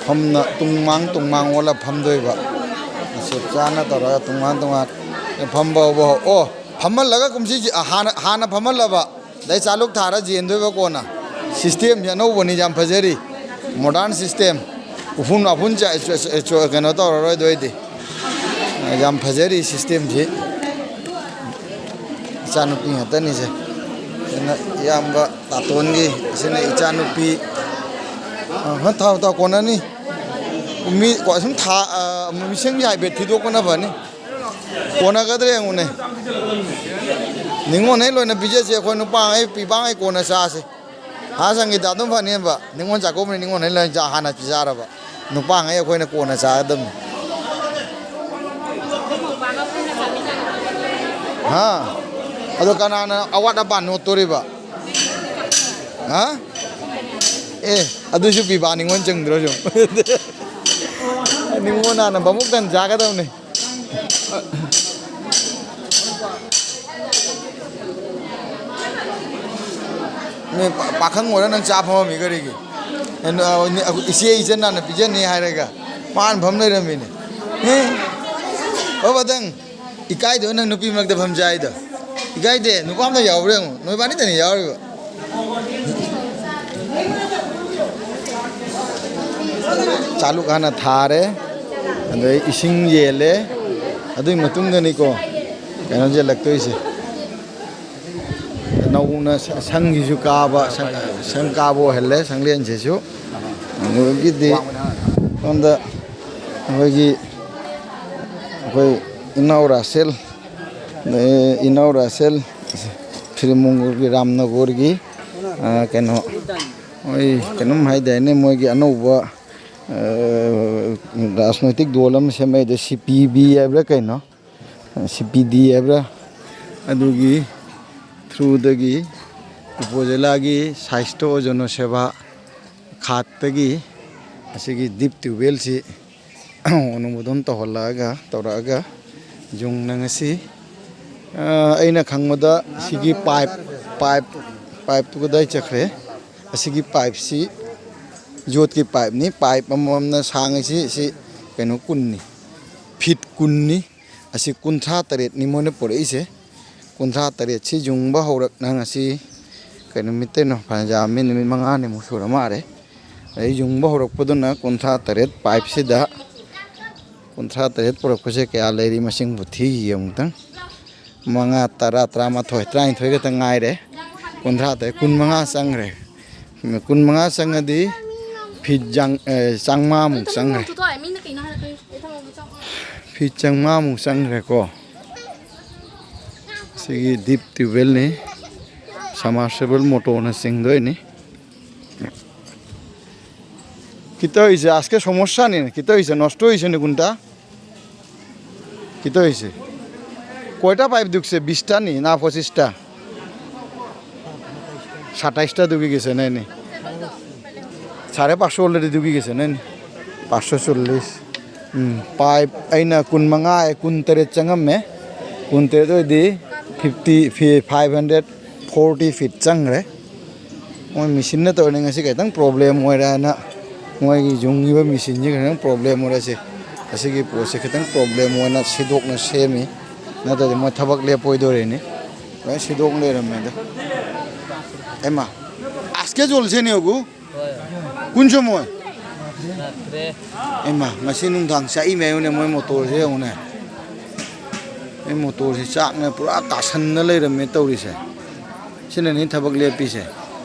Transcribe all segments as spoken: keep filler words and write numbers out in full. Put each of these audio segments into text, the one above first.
ꯐꯝꯅ ꯇꯨꯡꯃꯥꯡ ꯇꯨꯡꯃꯥꯡ ꯑꯣꯜꯂ ꯐꯝꯗꯣꯏꯕ꯫ ꯆꯞ ꯆꯥꯅ ꯇꯧꯔꯒ ꯇꯨꯡꯃꯥꯡ ꯇꯨꯡꯃꯥꯡ ꯐꯝꯕ ꯍꯧꯕ ꯍꯧ-, ꯑꯣ, ꯐꯝꯍꯜꯂꯒ ꯀꯨꯝꯁꯤꯁꯤ, ꯑ, ꯍꯥꯟꯅ, ꯍꯥꯟꯅ ꯐꯝꯍꯜꯂꯕ, ꯑꯗꯩ ꯆꯥꯂꯨꯛ ꯊꯥꯔ ꯆꯦꯟꯗꯣꯏꯕ ꯀꯣꯟꯅ꯫ ꯁꯤꯁꯇꯦꯝꯁꯤ ꯑꯅꯧꯕꯅꯤ, ꯌꯥꯝ ꯐꯖꯔꯤ, ꯃꯣꯗꯔꯟ ꯁꯤꯁꯇꯦꯝ꯫ ꯎꯐꯨꯟ ꯋꯥꯐꯨꯟ ꯆꯥꯏ-, ꯆ-, ꯆ-, ꯆ-, ꯀꯩꯅꯣ ꯇꯧꯔꯔꯣꯏꯗꯣꯏꯗꯤ꯫ ꯌꯥꯝ ꯐꯖꯔꯤ ꯁꯤꯁꯇꯦꯝꯁꯤ꯫ ꯏꯆꯥꯅꯨꯄꯤ ꯉꯥꯛꯇꯅꯤꯁꯦ꯫ ꯁꯤꯅ ꯏꯌꯥꯝꯕ ꯇꯥꯇꯣꯟꯒꯤ, ꯁꯤꯅ ꯏꯆꯥꯅꯨꯄꯤ꯫ ꯑ, ꯍ, ꯊꯥꯎ, ꯊꯥꯎ, ꯀꯣꯟꯅꯅꯤ꯫ ꯃꯤ ꯀꯣ-, ꯁꯨꯝ ꯊꯥ-, ꯑ, ꯃꯤꯁꯤꯡꯒꯤ ꯍꯥꯏꯐꯦꯠ ꯊꯤꯗꯣꯛꯄꯅ ꯐꯅꯤ꯫ ꯀꯣꯟꯅꯒꯗ꯭ꯔꯥ ꯌꯦꯡꯉꯨꯅꯦ꯫ ꯅꯤꯉꯣꯜ ꯍꯦꯛ ꯂꯣꯏꯅ ꯄꯤꯖꯁꯦ ꯑꯩꯈꯣꯏ ꯅꯨꯄꯥꯉꯩ, ꯄꯤꯕꯥꯉꯩ ꯀꯣꯟꯅ ꯆꯥꯁꯦ꯫ ꯍꯥ, ꯁꯪꯒꯤꯇꯥ ꯑꯗꯨꯝ ꯐꯅꯦꯕ꯫ ꯅꯤꯉꯣꯜ ꯆꯥꯛꯀꯧꯕꯅꯤ, ꯅꯤꯉꯣꯜ ꯍꯦꯛ ꯂꯣꯏꯅ ꯆꯥ-, ꯍꯥꯟꯅ ꯄꯤꯖꯔꯕ꯫ ꯅꯨꯄꯥꯉꯩ ꯑꯩꯈꯣꯏꯅ ꯀꯣꯟꯅ ꯆꯥꯒꯗꯕꯅꯤ꯫ ꯍꯥ? ꯑꯗꯣ ꯀꯅꯥꯅ ꯑꯋꯥꯠ ꯑꯄꯥ ꯅꯣꯠꯇꯣꯔꯤꯕ? ꯍꯥ? ꯑꯦ, ꯑꯗꯨꯁꯨ ꯄꯤꯕꯥ ꯅꯤꯉꯣꯜ ꯆꯪꯗ꯭ꯔꯣ ꯁꯨꯝ? ꯅꯤꯉꯣꯜ ꯍꯥꯟꯅ ꯃꯕꯨꯛ ꯊꯟ ꯆꯥꯒꯗꯕꯅꯤ꯫ ꯅꯣꯏ ꯄꯥ-, ꯄꯥꯈꯪ ꯑꯣꯏꯔ ꯅꯪ ꯆꯥ ꯐꯝꯃꯝꯃꯤ ꯀꯔꯤꯒꯤ? ꯑ, ꯅ-, ꯑ, ꯏꯆꯦ ꯏꯆꯟ ꯍꯥꯟꯅ ꯄꯤꯖꯅꯤ ꯍꯥꯏꯔꯒ ꯃꯥꯅ ꯐꯝ ꯂꯩꯔꯝꯃꯤꯅꯦ꯫ ꯑꯦ? ꯑꯣ, ꯕꯗꯪ, ꯏꯀꯥꯏꯗ꯭ꯔꯣ ꯅꯪ ꯅꯨꯄꯤ ꯃꯔꯛꯇ ꯐꯝ ꯆꯥꯏꯗꯣ? ꯏꯀꯥꯏꯗꯦ, ꯅꯨꯄꯥ ꯑꯝꯇ ꯌꯥꯎꯕ꯭ꯔꯥ ꯌꯦꯡꯉꯣ, ꯅꯣꯏꯕꯥꯅꯤꯇꯅꯤ ꯌꯥꯎꯔꯤꯕ꯫ ꯆꯥꯂꯨꯛ ꯍꯥꯟꯅ ꯊꯥꯔꯦ, ꯑꯗꯩ ꯏꯁꯤꯡ ꯌꯦꯜꯂꯦ, ꯑꯗꯨꯒꯤ ꯃꯇꯨꯡꯗꯅꯤꯀꯣ ꯀꯩꯅꯣ ꯌꯦꯜꯂꯛꯇꯣꯏꯁꯦ꯫ ꯅꯧꯅ ꯁ-, ꯁꯪꯁꯤꯁꯨ ꯀꯥꯕ, ꯁꯪ, ꯁꯪ ꯀꯥꯕ ꯑꯣꯏꯍꯜꯂꯦ, ꯁꯪꯂꯦꯟꯁꯤꯁꯨ꯫ ꯑꯗꯨꯗꯒꯤꯗꯤ ꯁꯣꯝꯗ ꯑꯩꯈꯣꯏꯒꯤ, ꯑꯩꯈꯣꯏ ꯏꯅꯥꯎ ꯔꯥꯁꯦꯜ, ꯑꯗꯩ ꯏꯅꯥꯎ ꯔꯥꯁꯦꯜ, ꯐꯤꯔꯃꯣꯡꯒꯤ ꯔꯥꯝꯅꯒꯣꯔꯒꯤ, ꯑ, ꯀꯩꯅꯣ, ꯃꯣꯏ ꯀꯩꯅꯣꯝ ꯍꯥꯏꯗꯥꯏꯅꯦ, ꯃꯣꯏꯒꯤ ꯑꯅꯧꯕ, ꯑ, ꯔꯥꯖꯅꯩꯇꯤꯛ ꯗꯣꯜ ꯑꯃ ꯁꯦꯝꯃꯛꯏꯗ, ꯁꯤ ꯄꯤ ꯕꯤ ꯍꯥꯏꯕ꯭ꯔꯥ ꯀꯩꯅꯣ? ꯁꯤ ꯄꯤ ꯗꯤ ꯍꯥꯏꯕ꯭ꯔꯥ, ꯑꯗꯨꯒꯤ ꯊ꯭ꯔꯨꯗꯒꯤ ꯎꯄꯣ ꯖꯤꯂꯥꯒꯤ ꯁꯥꯁꯊ꯭ꯌ ꯖꯅꯁꯦꯕꯥ ꯈꯥꯠꯇꯒꯤ ꯑꯁꯤꯒꯤ ꯗꯤꯞ ꯇ꯭ꯌꯨꯕꯋꯦꯜꯁꯤ ꯑꯣꯅꯨꯃꯣꯗꯟ ꯇꯧꯍꯜꯂꯛꯑꯒ, ꯇꯧꯔꯛꯑꯒ ꯌꯨꯡꯅ ꯉꯁꯤ, ꯑ, ꯑꯩꯅ ꯈꯪꯕꯗ ꯁꯤꯒꯤ ꯄꯥꯏꯞ, ꯄꯥꯏꯞ, ꯄꯥꯏꯞꯇꯨ ꯀꯗꯥꯏ ꯆꯠꯈ꯭ꯔꯦ? ꯑꯁꯤꯒꯤ ꯄꯥꯏꯞꯁꯤ ꯌꯣꯠꯀꯤ ꯄꯥꯏꯞꯅꯤ꯫ ꯄꯥꯏꯞ ꯑꯃꯃꯝꯅ ꯁꯥꯡꯉꯤꯁꯤ, ꯁꯤ ꯀꯩꯅꯣ ꯀꯨꯟꯅꯤ, ꯐꯤꯠ ꯀꯨꯟꯅꯤ꯫ ꯑꯁꯤ ꯀꯨꯟꯊ꯭ꯔꯥ ꯇꯔꯦꯠꯅꯤ ꯃꯣꯏꯅ ꯄꯨꯔꯛꯏꯁꯦ꯫ ꯀꯨꯟꯊ꯭ꯔꯥ ꯇꯔꯦꯠꯁꯤ ꯌꯨꯡꯕ ꯍꯧꯔꯛꯅ ꯉꯁꯤ ꯀꯩ ꯅꯨꯃꯤꯠꯇꯩꯅꯣ? ꯐꯅꯌꯥꯝ ꯌꯥꯝꯃꯤ, ꯅꯨꯃꯤꯠ ꯃꯉꯥꯅꯤꯃꯨꯛ ꯁꯨꯔ ꯃꯥꯜꯂꯦ꯫ ꯑꯗꯩ ꯌꯨꯡꯕ ꯍꯧꯔꯛꯄꯗꯨꯅ ꯀꯨꯟꯊ꯭ꯔꯥ ꯇꯔꯦꯠ ꯄꯥꯏꯞꯁꯤꯗ, ꯀꯨꯟꯊ꯭ꯔꯥ ꯇꯔꯦꯠ ꯄꯨꯔꯛꯄꯁꯦ ꯀꯌꯥ ꯂꯩꯔꯤ ꯃꯁꯤꯡꯕꯨ ꯊꯤꯈꯤꯒꯦ ꯑꯃꯨꯛꯇꯪ꯫ ꯃꯉꯥ, ꯇꯔꯥ, ꯇꯔꯥꯃꯥꯊꯣꯏ, ꯇꯔꯥꯅꯤꯊꯣꯏ ꯈꯛꯇ ꯉꯥꯏꯔꯦ꯫ ꯀꯨꯟꯊ꯭ꯔꯥ ꯇꯔꯦꯠ, ꯀꯨꯟꯃꯉꯥ ꯆꯪꯈ꯭ꯔꯦ꯫ ꯀꯨꯟꯃꯉꯥ ꯆꯪꯉꯗꯤ ꯐꯤꯠ ꯆꯥꯡ-, ꯑꯦ, ꯆꯥꯝꯃꯉꯥꯃꯨꯛ ꯆꯪꯈ꯭ꯔꯦ꯫ ꯐꯤꯠ ꯆꯥꯝꯃꯉꯥꯃꯨꯛ ꯆꯪꯈ꯭ꯔꯦꯀꯣ꯫ ꯁꯤꯒꯤ ꯗꯤꯞ ꯇ꯭ꯌꯨꯕꯋꯦꯜꯅꯤ, ꯁꯕꯃꯔꯁꯤꯕꯜ ꯃꯣꯇꯣꯔꯅ ꯆꯤꯡꯗꯣꯏꯅꯤ꯫ কিতা হইছে? আজকে সমস্যা নেই, কিতা হইছে? নষ্ট হইছে নি কোনটা? কিতা হইছে? কয়টা পাইপ ঢুকছে? বিশটা নি না পঁচিশটা? সাতাইশটা ঢুকি গেছে, নাই নি? সাড়ে পাঁচশো অলরেডি ঢুকি গেছে, নাই নি? পাঁচশো চল্লিশ। ꯎꯝ, ꯄꯥꯏꯞ ꯑꯩꯅ ꯀꯨꯟꯃꯉꯥ, ꯀꯨꯟꯇꯔꯦꯠ ꯆꯪꯉꯝꯃꯦ꯫ ꯀꯨꯟꯇꯔꯦꯠ ꯑꯣꯏꯗꯤ ꯐꯤꯐꯇꯤ, ꯐꯤ-, ꯐꯥꯏꯚ ꯍꯟꯗ꯭ꯔꯦꯠ ꯐꯣꯔꯇꯤ ꯐꯤꯠ ꯆꯪꯈ꯭ꯔꯦ꯫ ꯃꯣꯏ ꯃꯦꯆꯤꯟꯅ ꯇꯧꯔꯤꯅꯤ꯫ ꯉꯁꯤ ꯈꯤꯇꯪ ꯄ꯭ꯔꯣꯕ꯭ꯂꯦꯝ ꯑꯣꯏꯔꯦ ꯍꯥꯏꯅ, ꯃꯣꯏꯒꯤ ꯌꯨꯡꯉꯤꯕ ꯃꯦꯆꯤꯟꯁꯤ ꯈꯤꯇꯪ ꯄ꯭ꯔꯣꯕ꯭ꯂꯦꯝ ꯑꯣꯏꯔꯦ꯫ ꯁꯤ, ꯑꯁꯤꯒꯤ ꯄꯣꯠꯁꯦ ꯈꯤꯇꯪ ꯄ꯭ꯔꯣꯕ꯭ꯂꯦꯝ ꯑꯣꯏꯅ ꯁꯤꯗꯣꯛꯅ ꯁꯦꯝꯃꯤ, ꯅꯠꯇ꯭ꯔꯗꯤ ꯃꯣꯏ ꯊꯕꯛ ꯂꯦꯞꯄꯣꯏꯗꯣꯔꯤꯅꯤ꯫ ꯂꯣꯏ ꯁꯤꯗꯣꯛ ꯂꯩꯔꯝꯃꯦꯗ꯫ ꯑꯩꯃ, আজকে জ্বলছে নি ওগু? কোন সময়? ꯑꯩꯃ, ꯉꯁꯤ ꯅꯨꯡꯗꯥꯡ ꯆꯥꯛꯏ ꯃꯌꯨꯅꯦ ꯃꯣꯏ ꯃꯣꯇꯣꯔꯁꯦ ꯌꯦꯡꯉꯨꯅꯦ꯫ ꯑꯩ ꯃꯣꯇꯣꯔꯁꯦ ꯆꯥꯛꯅ ꯄꯨꯔꯥ ꯀꯥꯁꯟꯅ ꯂꯩꯔꯝꯃꯦ ꯇꯧꯔꯤꯁꯦ꯫ ꯁꯤꯅꯅꯤ ꯊꯕꯛ ꯂꯦꯞꯄꯤꯁꯦ꯫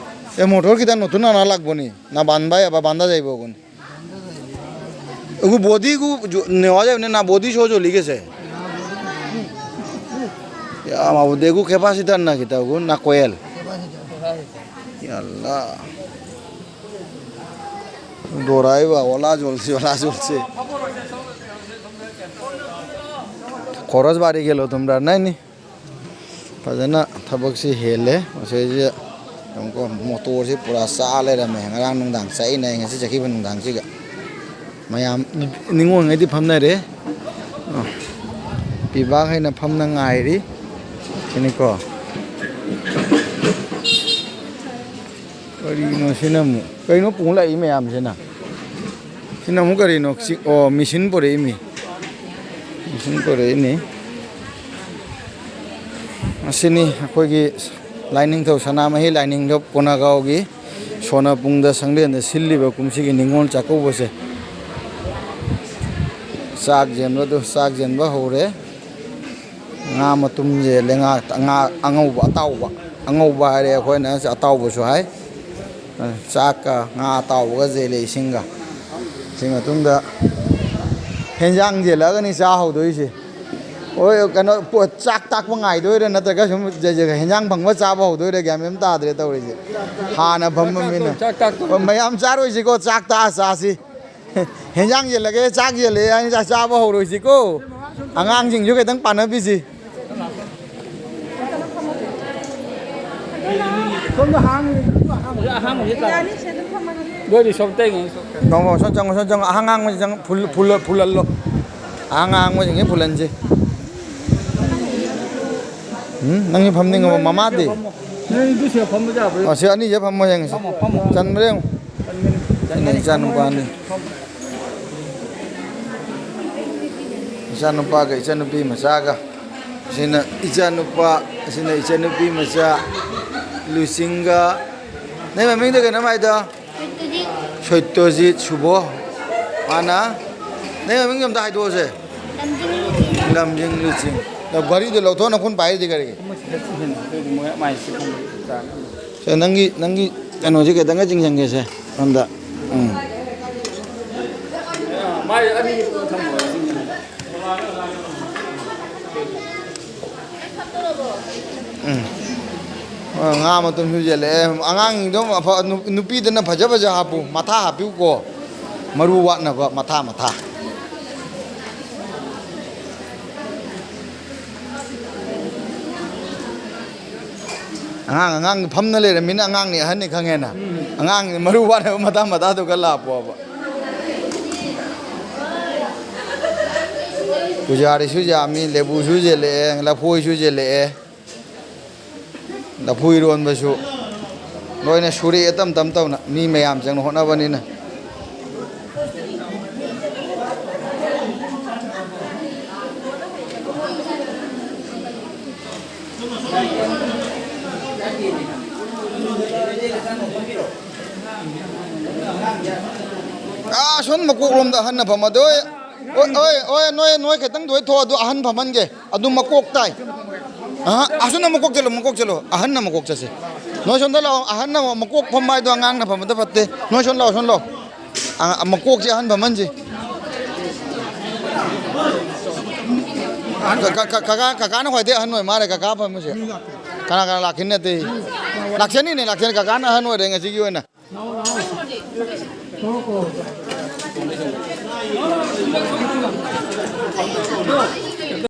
এ মোটর কিতা নতুন আনা লাগবো নি? না বান্ধবা, এবার বান্ধা যাইব অগুন? এগু বডিগু জ-, নেওয়া যাবে না, না বডি সহ জ্বলি গেছে। ইয়া মাবুদ, এগু capacitor না কিতা অগু, না coil? ইয়াল্লা। দৌড়াইবা, ওলা জ্বলছে, ওলা জ্বলছে। খরচ বাড়ি গেল তোমরা, নাই নি? ꯐꯖꯅ ꯊꯕꯛꯁꯤ ꯍꯦꯜꯂꯦ꯫ ꯃꯁꯤꯁꯦ ꯌꯦꯡꯉꯨꯀꯣ, ꯃꯣꯇꯣꯔꯁꯤ ꯄꯨꯔꯥ ꯆꯥ ꯂꯩꯔꯝꯃꯦ꯫ ꯉꯔꯥꯡ ꯅꯨꯡꯗꯥꯡ ꯆꯥꯛꯏꯅꯦ, ꯉꯁꯤ ꯆꯠꯈꯤꯕ ꯅꯨꯡꯗꯥꯡꯁꯤꯒ꯫ ꯃꯌꯥꯝ ꯅꯤꯡꯉꯣꯜꯉꯩꯗꯤ ꯐꯝꯅꯔꯦ꯫ ꯑ, ꯄꯤꯕꯥꯛ ꯍꯩꯅ ꯐꯝꯅ ꯉꯥꯏꯔꯤ꯫ ꯁꯤꯅꯤꯀꯣ꯫ ꯀꯔꯤꯅꯣ ꯁꯤꯅ ꯑꯃꯨꯛ? ꯀꯩꯅꯣ ꯄꯨꯡ ꯂꯥꯛꯏ ꯃꯌꯥꯝꯁꯤꯅ? ꯁꯤꯅ ꯑꯃꯨꯛ ꯀꯔꯤꯅꯣ? ꯁꯤ, ꯑꯣ, ꯃꯦꯆꯤꯟ ꯄꯨꯔꯛꯏꯃꯤ꯫ ꯃꯦꯆꯤꯟ ꯄꯨꯔꯛꯏꯅꯤ꯫ ꯑꯁꯤꯅꯤ ꯑꯩꯈꯣꯏꯒꯤ ꯂꯥꯏꯅꯤꯡꯊꯧ ꯁꯅꯥꯃꯍꯤ ꯂꯥꯏꯅꯤꯡꯊꯧ ꯀꯣꯅꯥꯒꯥꯎꯒꯤ ꯁꯣꯅꯥꯄꯨꯡꯗ ꯁꯪꯂꯦꯟꯗ ꯁꯤꯜꯂꯤꯕ ꯀꯨꯝꯁꯤꯒꯤ ꯅꯤꯉꯣꯜ ꯆꯥꯛꯀꯧꯕꯁꯦ꯫ ꯆꯥꯛ ꯌꯦꯟꯕꯗꯨ, ꯆꯥꯛ ꯌꯦꯟꯕ ꯍꯧꯔꯦ꯫ ꯉꯥ ꯃꯇꯨꯝꯁꯦ ꯂꯩꯉꯥ-, ꯉꯥ ꯑꯉꯧꯕ ꯑꯇꯥꯎꯕ, ꯑꯉꯧꯕ ꯍꯥꯏꯔꯦ ꯑꯩꯈꯣꯏꯅ, ꯑꯇꯥꯎꯕꯁꯨ ꯍꯥꯏ꯫ ꯆꯥꯛꯀ ꯉꯥ ꯑꯇꯥꯎꯕꯒ ꯌꯦꯜꯂꯦ ꯏꯁꯤꯡꯒ꯫ ꯁꯤ ꯃꯇꯨꯡꯗ ꯍꯦꯟꯖꯥꯡ ꯌꯦꯜꯂꯛꯑꯒꯅꯤ ꯆꯥ ꯍꯧꯗꯣꯏꯁꯦ꯫ ꯍꯣꯏ, ꯀꯩꯅꯣ, ꯄꯣ-, ꯆꯥꯛ ꯇꯥꯛꯄ ꯉꯥꯏꯗꯣꯏꯔꯥ ꯅꯠꯇ꯭ꯔꯒ ꯁꯨꯝ ꯖ-, ꯖ-, ꯍꯦꯟꯖꯥꯡ ꯐꯪꯕ ꯆꯥꯕ ꯍꯧꯗꯣꯏꯔꯥ ꯒ꯭ꯌꯥꯟ ꯃꯦꯟ ꯑꯃ ꯇꯥꯗ꯭ꯔꯦ ꯇꯧꯔꯤꯁꯦ꯫ ꯍꯥꯟꯅ ꯐꯝꯃ ꯃꯤꯅ꯫ ꯆꯥꯛ ꯇꯥꯛꯇꯣꯏꯅꯤ꯫ ꯍꯣꯏ, ꯃꯌꯥꯝ ꯆꯥꯔꯣꯏꯁꯤꯀꯣ, ꯆꯥꯛ ꯇꯥꯛꯑ ꯆꯥꯁꯤ꯫ ꯍꯦꯟꯖꯥꯡ ꯌꯦꯜꯂꯒꯦ, ꯆꯥꯛ ꯌꯦꯜꯂꯦ ꯍꯥꯏꯅ ꯆꯥꯛ ꯆꯥꯕ ꯍꯧꯔꯣꯏꯁꯤꯀꯣ꯫ ꯑꯉꯥꯡꯁꯤꯡꯁꯨ ꯈꯤꯇꯪ ꯄꯥꯟꯅꯕꯤꯁꯤ꯫ ꯁꯣꯝꯗ ꯍꯥꯡꯉꯤ, ꯑꯍꯥꯡꯕꯁꯦ ꯂꯣꯏꯔꯦ, ꯁꯣꯝ ꯇꯩꯉꯩ꯫ ꯅꯣꯡꯃ ꯁꯣꯝ ꯆꯪꯉꯣ, ꯁꯣꯝ ꯆꯪꯉꯣ꯫ ꯑꯍꯥꯡ ꯍꯥꯡꯕꯁꯤ ꯆꯪꯉꯣ, ꯐꯨꯜ-, ꯐꯨꯜ-, ꯐꯨꯜꯍꯜꯂꯣ꯫ ꯑꯍꯥꯡ ꯍꯥꯡꯕꯁꯤꯡꯁꯦ ꯐꯨꯜꯍꯟꯁꯤ꯫ ꯎꯝ, ꯅꯪꯁꯨ ꯐꯝꯅꯤꯡꯉꯕꯣ, ꯃꯃꯥꯗꯤ? ꯅꯣꯏ ꯑꯗꯨ ꯁꯤꯗ ꯐꯝꯕ ꯌꯥꯕ꯭ꯔꯣ? ꯑ, ꯁꯤ ꯑꯅꯤꯁꯦ ꯐꯝꯃꯣ ꯌꯦꯡꯉꯁꯤ꯫ ꯐꯝꯃꯣ, ꯐꯝꯃꯣ꯫ ꯆꯟꯕ꯭ꯔꯥ ꯌꯦꯡꯉꯨ꯫ ꯆꯟꯒꯅꯤ꯫ ꯏꯆꯥ ꯅꯨꯄꯥꯅꯤ꯫ ꯏꯆꯥꯅꯨꯄꯥꯒ ꯏꯆꯥꯅꯨꯄꯤ ꯃꯆꯥꯒ꯫ ꯑꯁꯤꯅ ꯏꯆꯥꯅꯨꯄꯥ, ꯑꯁꯤꯅ ꯏꯆꯥꯅꯨꯄꯤ ꯃꯆꯥ ꯂꯨꯆꯤꯡꯒ꯫ ꯅꯪ ꯃꯃꯤꯡꯗꯣ ꯀꯩꯅꯣꯝ ꯍꯥꯏꯗꯣ? ꯁꯣꯏꯇꯣꯖꯤꯠ ꯁꯨꯕꯣ꯫ ꯃꯥꯅ? ꯅꯪ ꯃꯃꯤꯡꯗꯣ ꯑꯝꯇ ꯍꯥꯏꯗꯣꯛꯑꯣꯁꯦ꯫ ꯂꯝꯖꯤꯡ ꯂꯨꯆꯤꯡ꯫ ꯒꯥꯔꯤꯗꯣ ꯂꯧꯊꯣꯛ, ꯅꯈꯨꯠ ꯄꯥꯏꯔꯤꯗꯤ ꯀꯔꯤꯒꯤ? ꯁꯦ, ꯅꯪꯒꯤ, ꯅꯪꯒꯤ ꯀꯩꯅꯣꯁꯦ ꯈꯤꯇꯪꯒ ꯆꯤꯡꯁꯟꯒꯦꯁꯦ, ꯁꯣꯝꯗ꯫ ꯎꯝ꯫ ꯎꯝ꯫ ꯑ, ꯉꯥ ꯃꯇꯨꯝꯁꯨ ꯌꯦꯜꯂꯛꯑꯦ꯫ ꯑꯉꯥꯡꯁꯤꯡꯗꯣ ꯑꯐ-, ꯅꯨ-, ꯅꯨꯄꯤꯗꯅ ꯐꯖ ꯐꯖ ꯍꯥꯞꯄꯨ, ꯃꯊꯥ ꯍꯥꯞꯄꯤꯌꯨꯀꯣ꯫ ꯃꯔꯨ ꯋꯥꯠꯅꯕ ꯃꯊꯥ, ꯃꯊꯥ꯫ ꯑꯉꯥꯡ, ꯑꯉꯥꯡ ꯐꯝꯅ ꯂꯩꯔꯝꯃꯤꯅ ꯑꯉꯥꯡꯅꯤ ꯑꯍꯟꯅꯤ ꯈꯪꯉꯦꯅ꯫ ꯎꯝ꯫ ꯑꯉꯥꯡꯅꯤ ꯃꯔꯨ ꯋꯥꯠꯅꯕ ꯃꯇꯥꯡ ꯃꯇꯥꯗꯨꯒ ꯂꯥꯛꯄꯣꯕ꯫ ꯄꯨꯖꯥꯔꯤꯁꯨ ꯌꯥꯝꯃꯤ, ꯂꯦꯕꯨꯁꯨ ꯌꯦꯜꯂꯛꯑꯦ, ꯂꯐꯣꯏꯁꯨ ꯌꯦꯜꯂꯛꯑꯦ꯫ ꯂꯐꯨ ꯏꯔꯣꯟꯕꯁꯨ꯫ ꯂꯣꯏꯅ ꯁꯨꯔꯛꯑꯦ ꯇꯞ ꯇꯞ ꯇꯧꯅ, ꯃꯤ ꯃꯌꯥꯝ ꯆꯪꯅ ꯍꯣꯠꯅꯕꯅꯤꯅ꯫ ꯑꯥ, ꯑꯁꯣꯝ ꯃꯀꯣꯛꯂꯣꯝꯗ ꯑꯍꯟꯅ ꯐꯝꯃꯗꯣꯏ꯫ ꯍꯣꯏ, ꯍꯣꯏ, ꯍꯣꯏ, ꯅꯣꯏ, ꯅꯣꯏ ꯈꯤꯇꯪ ꯊꯣꯛꯑꯣ, ꯑꯗꯨ ꯑꯍꯟ ꯐꯝꯍꯟꯒꯦ꯫ ꯑꯗꯨ ꯃꯀꯣꯛ ꯇꯥꯏ꯫ ꯑꯍ, ꯑꯁꯣꯝꯗ ꯃꯀꯣꯛ ꯆꯠꯂꯣ, ꯃꯀꯣꯛ ꯆꯠꯂꯣ꯫ ꯑꯍꯟꯅ ꯃꯀꯣꯛ ꯆꯠꯁꯦ꯫ ꯅꯣꯏ ꯁꯣꯝꯗ ꯂꯥꯛꯑꯣ꯫ ꯑꯍꯟꯅ ꯃꯀꯣꯛ ꯐꯝꯕ ꯍꯥꯏꯗꯣ ꯑꯉꯥꯡꯅ ꯐꯝꯕꯗ ꯐꯠꯇꯦ꯫ ꯅꯣꯏ ꯁꯣꯝ ꯂꯥꯛꯑꯣ, ꯁꯣꯝ ꯂꯥꯛꯑꯣ꯫ ꯑ, ꯃꯀꯣꯛꯁꯦ ꯑꯍꯟ ꯐꯝꯍꯟꯁꯤ꯫ ꯀ-, ꯀ-, ꯀ-, ꯀꯀꯥ, ꯀꯀꯥꯅ ꯈ꯭ꯋꯥꯏꯗꯩ ꯑꯍꯟ ꯑꯣꯏ ꯃꯥꯜꯂꯦ, ꯀꯀꯥ ꯐꯝꯃꯤꯁꯦ꯫ ꯀꯅꯥ ꯀꯅꯥ ꯂꯥꯛꯈꯤꯅꯤ ꯅꯠꯇꯦ? ꯂꯥꯛꯆꯅꯤꯅꯦ, ꯂꯥꯛꯆꯅꯤ꯫ ꯀꯀꯥꯅ ꯑꯍꯟ ꯑꯣꯏꯔꯦ ꯉꯁꯤꯒꯤ ꯑꯣꯏꯅ꯫